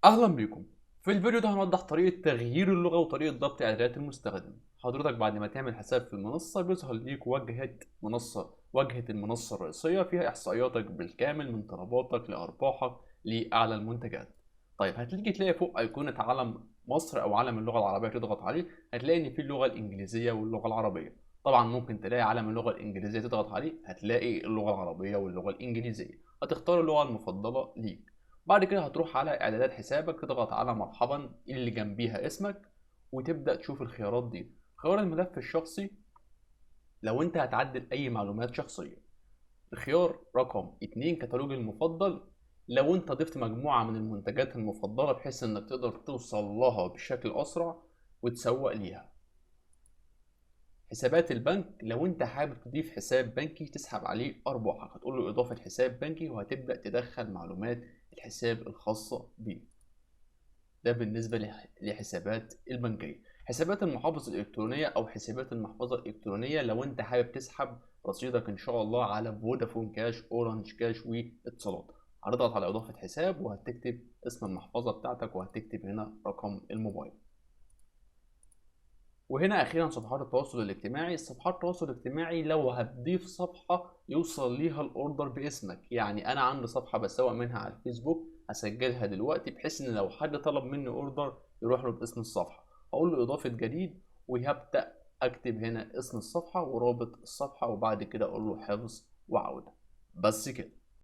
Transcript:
اهلا بيكم. في الفيديو ده هنوضح طريقة تغيير اللغة وطريقة ضبط اعدادات المستخدم. حضرتك بعد ما تعمل حساب في المنصة بيظهر ليك واجهة المنصة الرئيسية فيها احصائياتك بالكامل من طلباتك لارباحك لاعلى المنتجات. هتيجي تلاقي فوق ايقونة علم مصر او علم اللغة العربية، تضغط عليه هتلاقي ان في اللغة الانجليزية واللغة العربية. طبعا ممكن تلاقي علم اللغة الانجليزية تضغط عليه هتلاقي اللغة العربية واللغة الانجليزية، هتختار اللغة المفضلة ليك. بعد كده هتروح على اعدادات حسابك، تضغط على مرحبا اللي جنبيها اسمك وتبدأ تشوف الخيارات دي. خيار الملف الشخصي لو انت هتعدل اي معلومات شخصية. الخيار رقم 2 كتالوج المفضل لو انت ضفت مجموعة من المنتجات المفضلة بحيث انك تقدر توصل لها بشكل اسرع وتسوق ليها. حسابات البنك لو انت حابب تضيف حساب بنكي تسحب عليه ارباحك، هتقول له اضافة حساب بنكي وهتبدأ تدخل معلومات الحساب الخاصة بيه. ده بالنسبة لحسابات البنكية. حسابات المحافظ الإلكترونية أو حسابات المحفظة الإلكترونية لو أنت حابب تسحب رصيدك إن شاء الله على فودافون كاش، أورنج كاش، واتصالات، هتضغط على إضافة حساب وهتكتب اسم المحفظة بتاعتك وهتكتب هنا رقم الموبايل. وهنا أخيرا صفحات التواصل الاجتماعي. صفحات التواصل الاجتماعي لو هتضيف صفحة يوصل ليها الأوردر باسمك، يعني أنا عندي صفحة بسوق منها على الفيسبوك هسجلها دلوقتي بحيث إن لو حد طلب مني أوردر يروح له باسم الصفحة. هقول له إضافة جديد وهبدأ أكتب هنا اسم الصفحة ورابط الصفحة وبعد كده أقول له حفظ وعودة. بس كده.